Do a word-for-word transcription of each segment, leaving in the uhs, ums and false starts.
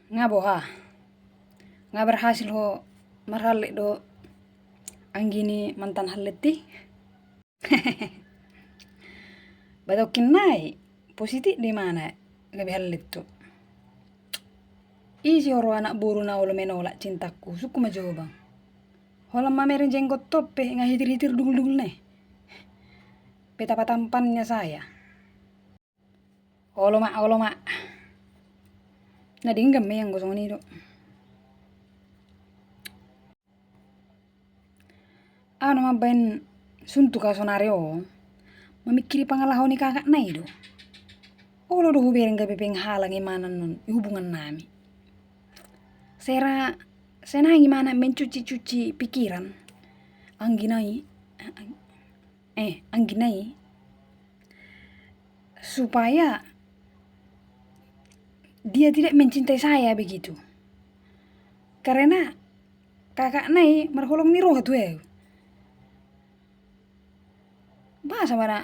Nga boha? Nga berhasil ho marhallet do anggi ni mantan hallet i? Batokkin nai, positif do imana gabe hallet tu. Ise ho ro anak boru na olo menolak cintaku, sungkun ma jobang. Holan mamereng jenggot on pe nga hitir-hitir dugul-dugul nai. Betapa tampannya saya. Olo ma, olo ma. Na denggan ma i anggo songon i do. Au na mambaen suntuk au sonari on, mamingkiri pangalaho ni kakak nai do. Olo do hubereng gabe penghalang imana on di hubungan nami. Sera, senang imana mencuci-cuci pikiran. Anggi nai, eh, anggi nai. Supaya dia tidak mencintai saya begitu. Karena kakak nai marholong ni roha tu au. Boasa ma na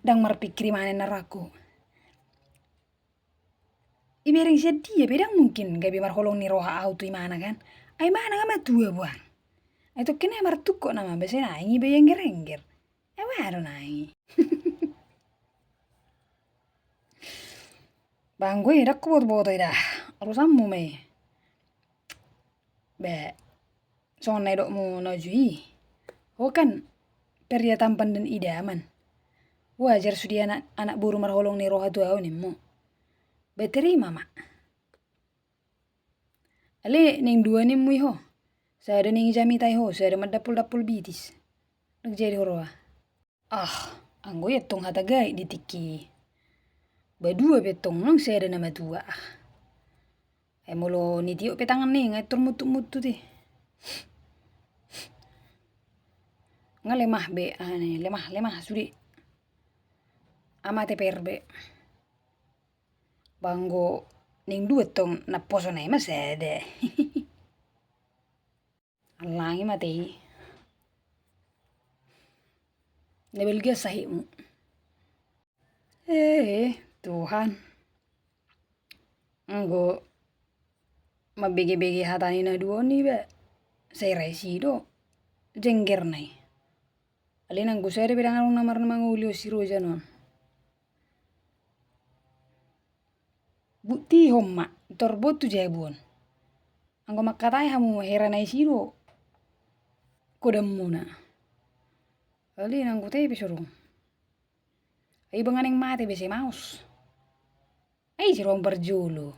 ndang marpingkir imana na rohangku. Ibereng sian dia pe ndang mungkin gabe marholong ni roha au tu imana kan. Ai imana nga matua boan. Ai tokkin nai martungkot nama base nai i be engger-engger. Ai boha do nai. Banggo i ndang huboto-boto i da. Urusanmu ma i. Be songon na didokmu na uju i. Ho kan pria tampan dan idaman. Wajar sude anak, anak boru marholong ni roha tu au nimmu. Be terima ma. Ale naeng dua nimmu i ho. Sada naeng jamita i ho, sada mandampul-dampul bitis. Ndang jadi huroha. Ah, anggo i antong hata gaek di tingki i. Ba dua pe antong nang sada na matua ah. Ai molo nitiop pe tangan i nga i tor muntut-muntut i. Nga lemah be, ah, ni, lemah, lemah sude. Amate per be. Ba anggo naeng dua antong na poso nai ma sada. Allangi mate i. Na balga sahitmu. Eh, Tuhan. Anggo mambege-bege hata ni na dua on iba. Sai ra isi do jenggerna i. Alai nanggo sada pe ndang adong na marmangoli on si Rojan on. Buktihon ma, tor boan tu jabu on. Anggo mangkatai hamu hera na isi do godangmuna. Alai nanggo tepe so dong. Ai iba nga naeng mate be sai maos. Ai ise roham parjolo.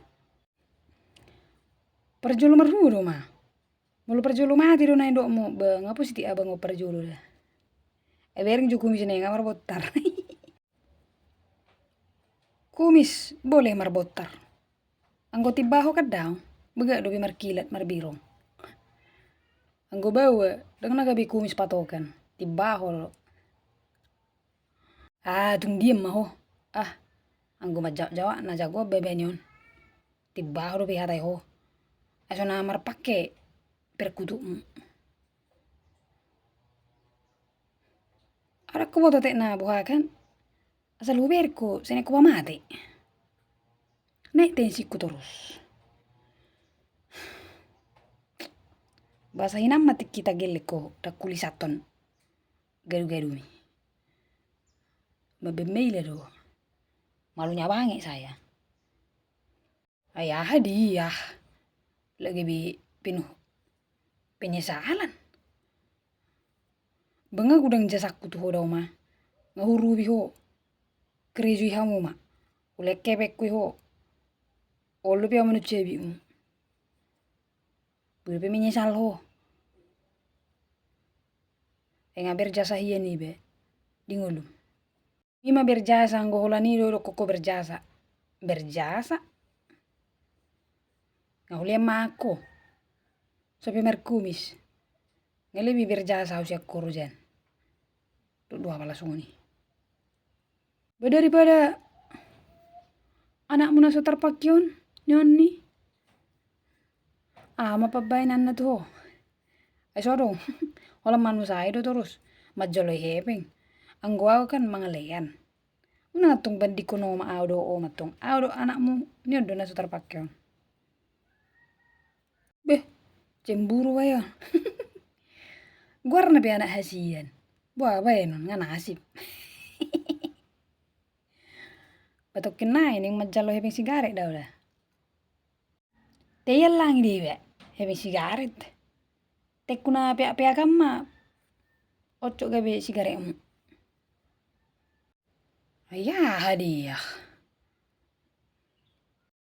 Parjolo marhua do ma. Molo parjolo mate do na nidokmu, ba nga positif abang on parjolo da. Ai bereng jo kumis na i nga marbontar. Kumis boleh marbontar. Anggo timbaho kan daong, bagak dope markilat marbirong. Anggo baoa, ndang na gabe kumis patokan, timbaho do. Ah, tung diam ma ho. Ah, anggo manjawab-jawab na jago on babaen i on. Timbaho dope hata i ho. Ai so na marpangke perkututmu. Adong huboto tek na boha kan. Asal hubereng ho, sai naeng ho pamate. Naek tensingku torus. Boasa hinan ma tingki tagellek ho, ndang hulisathon gadugadumi. Mambaen maila do. Malunya banget saya. Ai aha dia? Lagi bi penuh penyesalan. Ba nga godang jasangku tu ho da Oma. Nga hurupi ho. Karejoi hamu ma. Hulehon hepengku i ho. Olo dope au manunjabikmu. Boi dope menyesal ho. Ai nga berjasa hian iba di ngolum. I ma berjasa, anggo holan i do didokkon ho berjasa. Berjasa. Nga hulehon ma ho. Sampe markumis. Nga lebih berjasa au sian ho Rojan. Dok do apala songon i. Ba daripada anakmu na so tarpangke on, nion ni. Aha ma pambaenanna tu ho? Ai so adong. Holan manusai do torus. Manjoloi hepeng. Anggo au kan mangalean. Unang tong bandingkon oma au do, oma tong au do anakmu, nion do na so tarpake on. Beh, cemburu bae on. Goarna pe anak hasian. Boha baenon, nga nasib. Patongkin nai ning manjalo hepeng sigaret do au da. Te iallang i do iba hepeng sigaret. Tengku na peak-peak an ma oncok gabe sigaretmu. Ai aha dia?